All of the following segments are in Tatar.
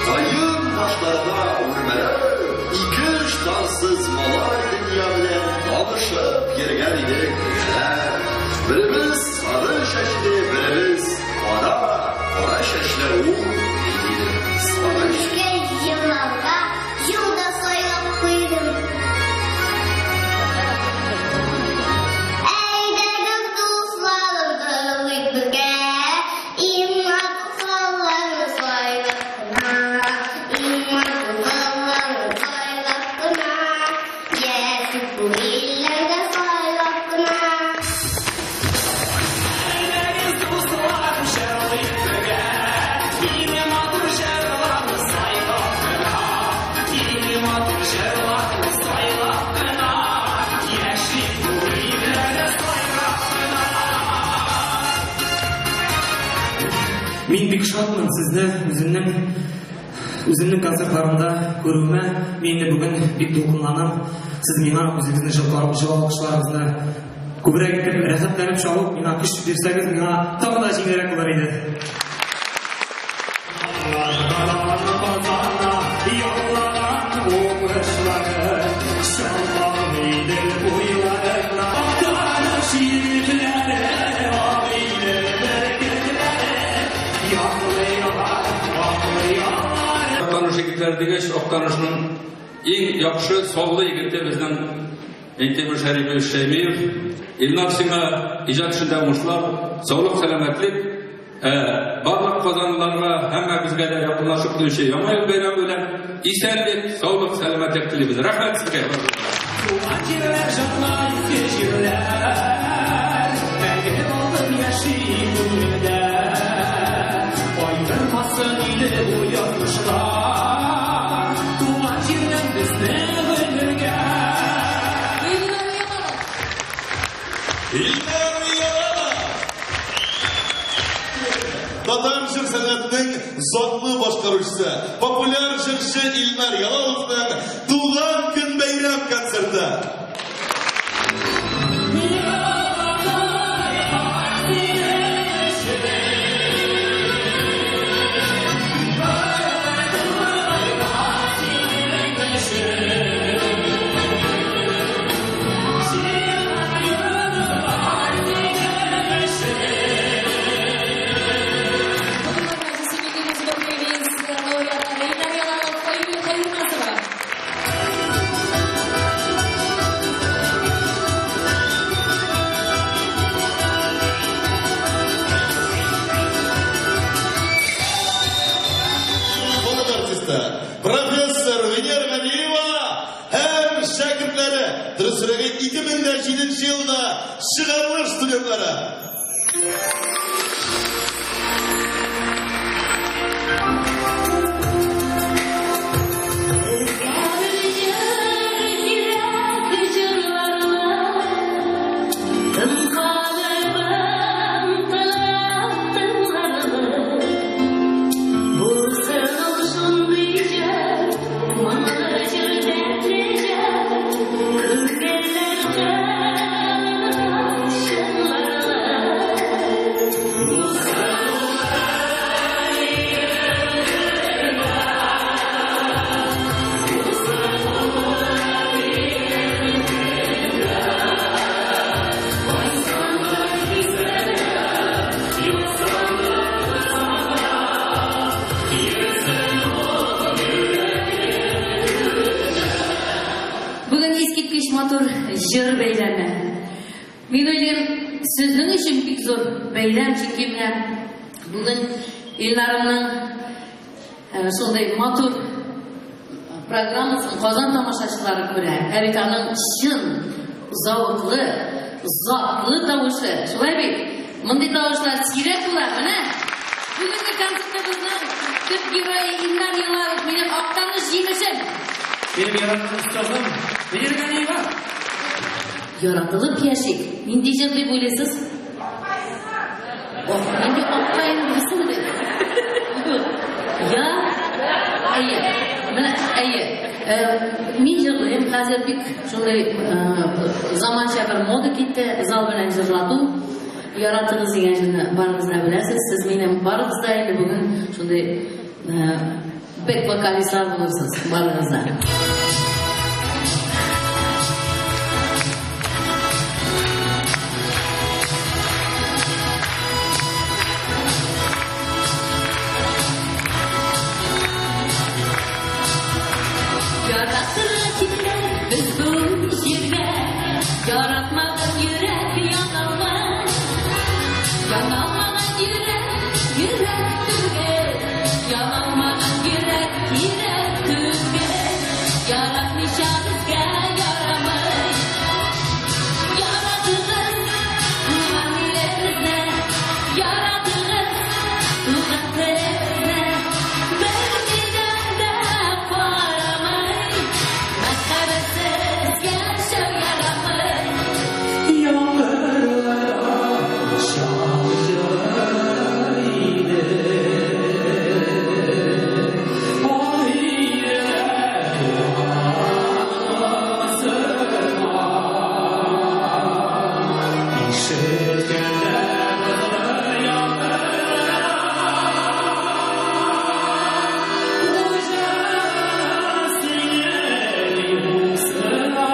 Каен башларына үрмәләп, ике ыштансыз малай дөнья белән танышып йөргән идек бергәләп. Беребез сары чәчле, беребез кара, кара чәчле ул, мин идем сары. Үзгә елларга юл да сайлап куйдым. Әйдәгез, дусларым, тыңлыйк бергә. Иң матур кызларны сайлап кына, иң матур кызларны сайлап кына, яшик бу илләрдә сайлап кына. Әйдәгез, дусларым, җырлыйк бергә. Иң матур җырларны сайлап кына, иң матур җырларны сайлап кына, яшик бу илләрдә сайлап кына. Мин бик шатмын сезне үземнең концертларымда күрүемә. Мин инде бүген бик дулкынланам. Сез миңа үзегезнең җылы алкышларыгызны күбрәк итеп, рәхәтләнеп чабып, миңа көч бирсәгез, миңа тагы да җиңелрәк булыр иде. Актаныш егетләре дигәч, Актанышның иң яхшы, саллы егете безнең Минтимер Шәрипович Шәймиев. Илнар, сиңа иҗат эшендә уңышлар, саулык, сәламәтлек. Барлык казанлыларга, һәммәбезгә дә якынлашып килүче Яңа ел бәйрәме белән исәнлек, саулык, сәламәтлек телибез. Рәхмәт сезгә. Туган җирләр, җанлы изге җирләр, мәңге булып яши күңелдә. Аермасын иде бу язмышлар, туган җирдән безне гомергә. Илнар Ялалов! Татар җыр сәнгатенең затлы башкаручысы, популяр җырчы Илнар Ялаловның туган көн бәйрәм концерты. Халык артисты, профессор Венера Галиева һәм шәкертләре, дөресрәге 2007 елда чыгарылыш студентлары. Бүген искиткеч матур җыр бәйрәме. Мин уйлыйм, сезнең өчен бик зур бәйрәм, чөнки менә бүген Илнарымның шундый матур программасын Казан тамашачылары күрә. Ә бит аның чын, зәвыклы, затлы тавышы. Шулай бит? Мондый тавышлар сирәк була. Менә бүгенге концертыбызның төп герое Илнар Ялалов, минем Актаныш җимешем. Минем яраткан остазым Венера Галиева. Яратылып яшик. Нинди җыр дип уйлыйсыз? Ох, нинди аккаен булсын дип. Я, әйе. Менә, әйе. Мин җырлыйм, хәзер бик шундый заманча бер мода китте, зал белән җырлату. Яратыгыз дигән җырны барыгыз да беләсез. Сез минем барыгыз да инде бүген шундый бек вокалистлар булырсыз, барыгыз да. Яратырга килгән без бу җиргә, яратмаган йөрәк яналмас. Яналмаган йөрәк, йөрәк түгел, яналмаган йөрәк, йөрәк түгел. Яратмыйча безгә ярамый. Яратыгыз туган илебезне, яратыгыз туган телебезне. Бер миллион да карамый, мәхәббәтсез яшәү ярамый. Яңгырларда шаҗар иде. Ишеткәндә бозлы яңгырлар, Хуҗа сине юксына.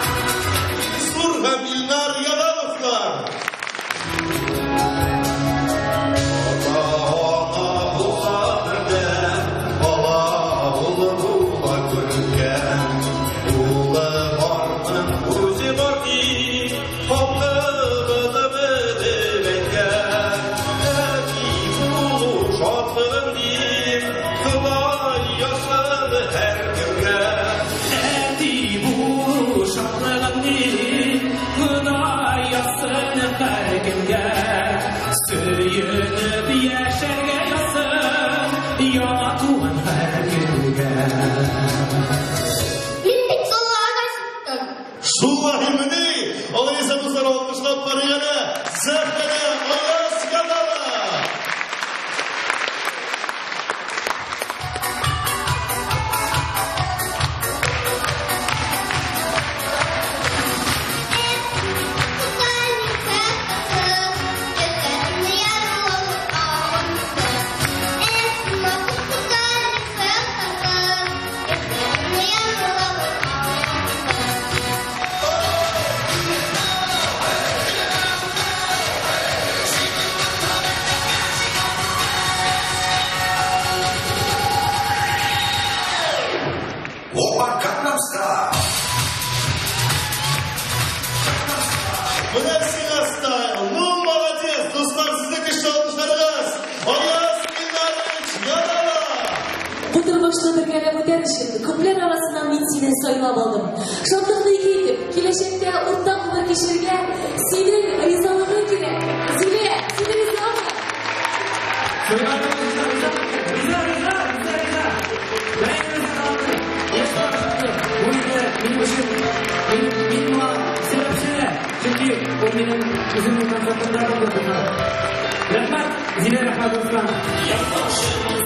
Илсур һәм Илнар Ялаловлар. Ата-ана булса бердәм, бала улы була күркәм. Улы барның үзе бар дип, халкыбыз белеп әйткән. Әти булу шатлыгын дип, Ходай язсын һәркемгә. Әти булу шатлыгын дип, Ходай язсын һәркемгә. Сөенеп яшәргә язсын, яңа туган һәркемгә. Мин бит соларга чыктым. Шулаймыни? Алайса дуслар, алкышлап карыйк әле. Сәхнәдә Аяз Галалов. Опа, Gangnam Style. Менә сиңа стайл. Ну, молодец, дуслар, сезнең көчле алкышларыгыз. Аяз Илнарович Галалов. Бу тормышны бергәләп үтәр өчен күпләр арасыннан мин сайлап алдым. Шатлыкны ике итеп, киләчәктә уртак гомер кичерергә синең ризалыгың кирәк. Зилә, син ризамы? Риза, риза, риза, риза. Бу инде минем өчен, мин моңа сәбәпче дә, чөнки ул минем үземнең концертымда булды. Рәхмәт, Зилә, рәхмәт, Руслан.